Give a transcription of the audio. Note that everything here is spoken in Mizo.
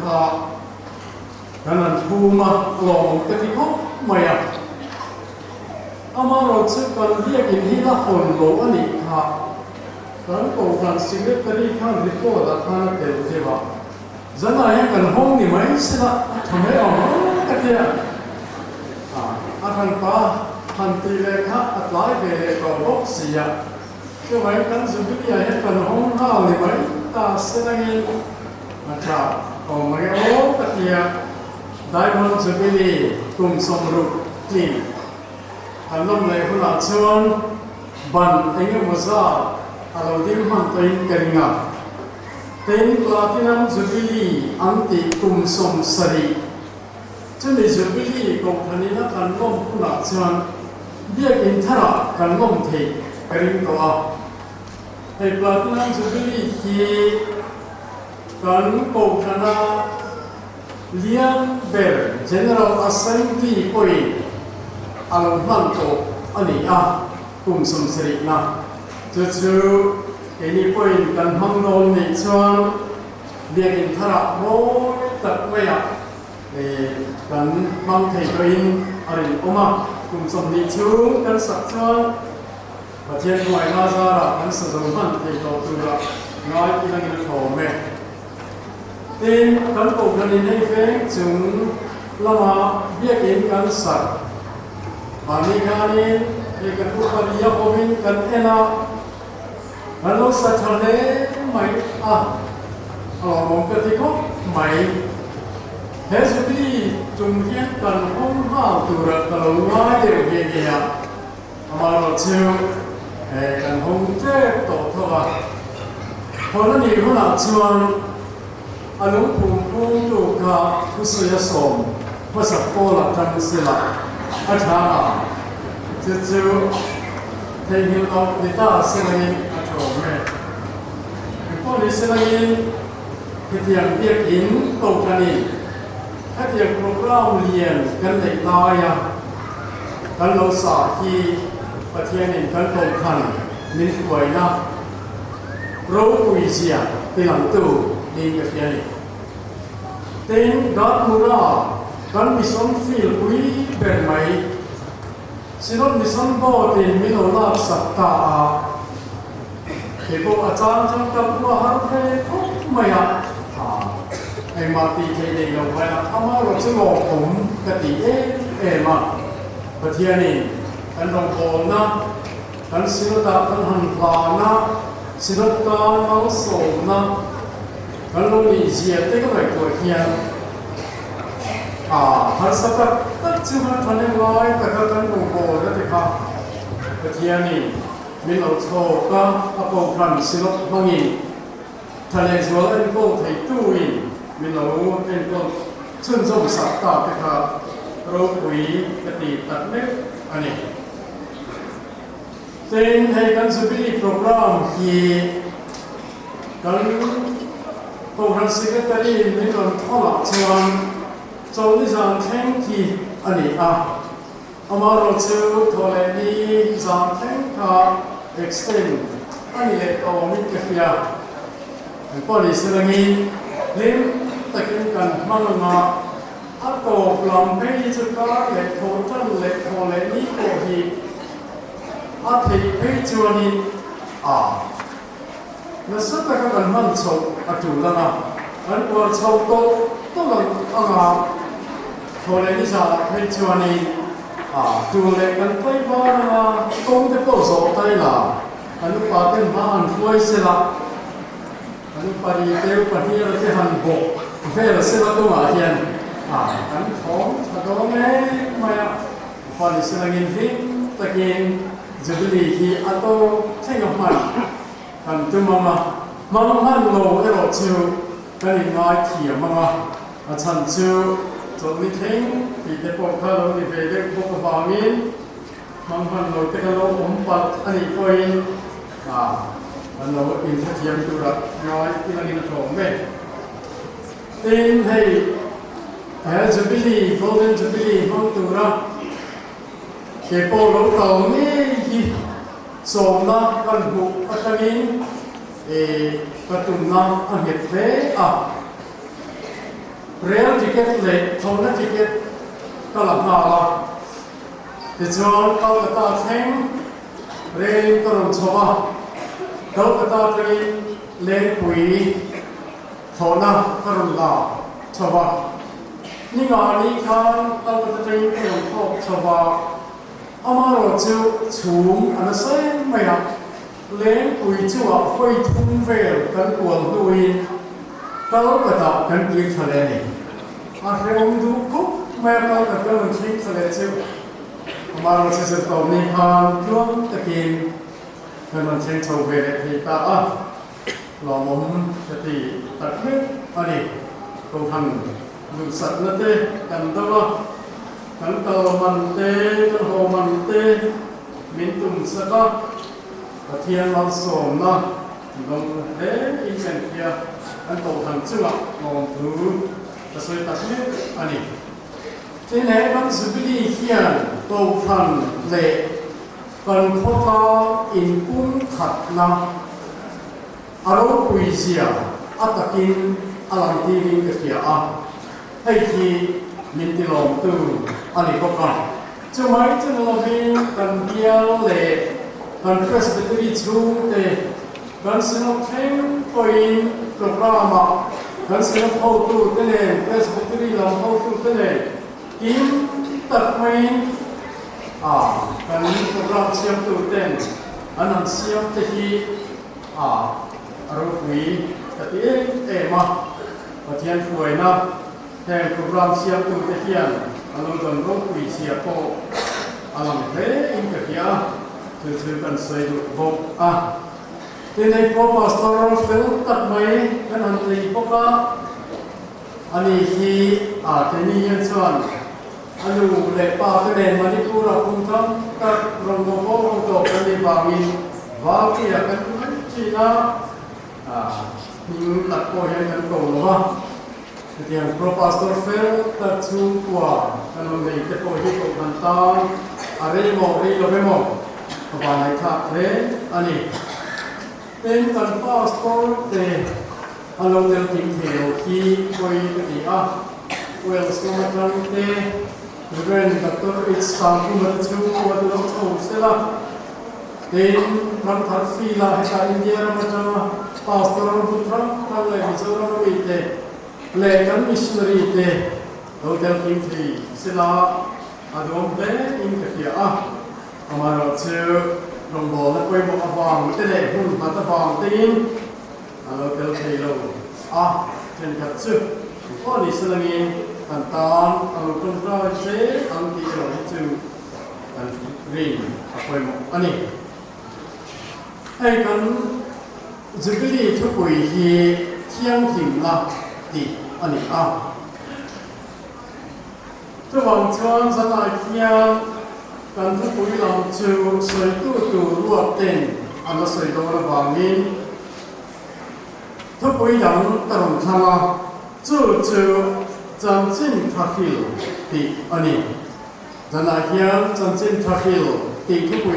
kha kan han phum a, lawmawm ka ti khawp mai a. Amaherawhchu kan biakin hi la hawn lo a nih kha kan Kohhran Secretary khan report ah khan a tel deuh a, zanah hian kan hawng ni mai sela a tha mai ang ang ka tia. A hranpa han tih leh kha a tlai ve leh tawh bawk si a. Chuvangin kan Jubilee ah hian kan hawng nghal ni mai ta se nangin a tha awm mai aw ka tia. Diamond Jubilee kum 60 tling kan lawm leh hunah chuan ban eng emaw zat a lo ding hman tawhin ka ring a. Tin, Platinum Jubilee an tih kum 70 chumi Jubilee kohhranin a kan lawm hunah chuan Biakin tharah kan lawm theih ka ring tawh a. Hei Platinum Jubilee hi kan kohhrana lian ber General Assembly pawhin a lo hman tawh a ni a, kum 70na chu chu keini pawhin kan hmang dawn nih chuan Biakin tharah mawi tak maiah kan hmang thei tawhin a rinawm a, kum 20 chhung kan sak chuan Pathian hnuaina zarah kan sa zo hman thei tawh tura ngai ilangin a thawm e. Tin, kan kohhranin hei veng chung lama biakin kan sak mahni khanin hei kan upa nia awmin kan en a, kan lo sa tha hle mai a, a lawmawm ka ti khawp mai. He Jubilee tum hian kan hawng nghal tura ka lo ngai deuh nghe nghe a. Amaherawhchu kan hawng tlek tawh tho a, hawn a nih hunah chuan a lungphum phungtu kha thusawi a sawm hmasak pawlah tan sela a tha a, chu chu theihnghilh loh ni ta selangin a thawm e. Engpawh ni selangin hetiang biakin kohhranin hetiang programme lian kan neih laia, Kan lo sa hi Pathianin kan kohhran min hruaina ropui zia tilangtu niin ka hria a ni. Tin, Darhmura kan mission field pui ber mai Synod Mission Board-in min lo laksak ta a, kei pawh a chang chuan ka pua har ve khawp mai a, ha, engmah tih theih nei lo hmaiah amaherawh chu lawmawm ka ti em em a, Pathianin kan rawngbawlna, kan Synod-ah kan han hlana, Synod tan malsawmna kan lo nih zia te ka ngaihtuah hian a harsa tak tak chu a thahnem lai taka kan rawngbawlna te kha Pathianin Min lo chhawk a, a kohhran silawk hmangin tha leh zual enkawl theituin min lo enkawl chhunzawm sak ta te kha ropui ka ti tak meuh a ni. Tin, hei kan Jubilee Programme hi kan Kohhran Secretary min rawn thawnah chuan Chawlhni zan thleng khi a ni a. Amaherawhchu thaw leh ni zan thleng kha extend a ni leh tawh awmin ka hria. Engpawh ni se langin hlim takin kan hmang ang a, a tawp lam phei hi chu kar leh thaw tan leh thaw leh ni pawh hi a theih phei chuanin a nasa taka kan hman chhoh a tul ang a, kan uar chho tawlh tawlh ang ang a, thaw leh ni zanah phei chuanin a tul leh kan tlai var ang a, kawng te pawh zawh ta ila an upa ten hma an hruai sela, an upa ri te upa hnial te han bawk vel sela kawngah hian a kan thawm tha dawn em mai a, upa ni selangin hlim takin. Jubilee hi a tawp thleng a hman kan tum ang a, hmang hman lo erawh chu kan inngai thiam ang a, a chhan chu chawlhni thleng tih te pawh kha lo ni ve deuh bawk avangin hmang hman lo te kan lo awm palh a nih pawhin kan lo inhrethiam tura ngai ilangin a thawm ve. Tin, hei he Jubilee, Golden Jubilee hmang tura He pawh lo kal ngei hi sawmna kan hmuh atangin ka tumna a nghet hle a. Rail ticket leh thlawhna ticket ka la nghal a, tichuan Kolkata thleng rail in ka rawn chho a, Kolkata atangin Lengpui thlawhna ka rawn la chho a, ni nga ni khan Kolkata atangin ka rawn thlawk chho a, amaherawh chu chhum a nasa em mai a. Lengpui chungah hawi thum vel kan kual hnuin Kolkata kan kir thla leh a ni. A hrehawm duh khawp mai a Kolkata rawn thleng thla leh chu amaherawhchu zirtawp ni khan tluang takin kan rawn thleng chho ve leh thei ta a, lawmawm ka ti tak meuh a ni. Kohhran duhsakna te kan dam a, kan kal man te, kan haw man te, Min tum sak a, Pathian malsawmna dawng hle in kan hria, kan kohhran chungah lawmthu ka sawi tak meuh a ni. Tin he kan Jubilee hian kohhran leh kan khawtlang inpumkhatna a ropui zia a takin a lang tirin ka hria a, hei hi min tilawmtu a ni bawk a. Chumai chu ni lovin kan bial leh kan Presbytery chhungte kan Synod thleng pawhin programme-ah kan Synod hotute nen Presbytery lam hotute nen kim tak maiin a kan programme siamtuten an han siam te hi a ropui ka ti em em a, Pathian hruaina Heng programme siamtute hian a lo dawn ropui zia pawh a lang hle in ka hria a, chu chu kan sawi duh bawk a. Tin hei pawh Pastor fel tak mai kan han nei bawk a, ani hi a keini hian chuan a nu leh pa te nen Manipur ah kum tam tak rawngbawk pawh ho tawh kan nih vangin Valpuia kan ti mai thin a, hming tak pawh hian kan ko lo va. Hetiang Pro Pastor fel tak chhungkua kan lo nei te pawh hi kohhran tan a rei maw rei lo emaw ka van nei thlak hle a ni. Tin kan Pastor te an lo tel kim thei lo hi pawi ka ti a, Wales lam atang te Rev Doctor H Sangkhuma te chhungkua te lo chho sela, tin Ramthar Fila heta India ram atanga Pastor hmun hrang hrang leh Mizoram a mite leh kan missionary te lo tel kim thei sela a duam hle in ka hria a. Amaherawhchu rawngbawlna pawimawh avang te leh hmun hlat avang tein a lo tel thei lo a, thenkhat chu engpawh ni selangin kan tan a lo tawngtai zel ang tih erawh hi chu kan rin a pawimawh a ni. Hei kan Jubilee thupui hi thianghlimna tih a ni a. Chuvang chuan zanah hian kan thupui lam chu sawitu tur ruat ten an la sawi dawn avangin thupui dang ka rawn thlang a, chu chu Chanchin Thahril tih a ni. Zanah hian Chanchin Thahril tih thupui.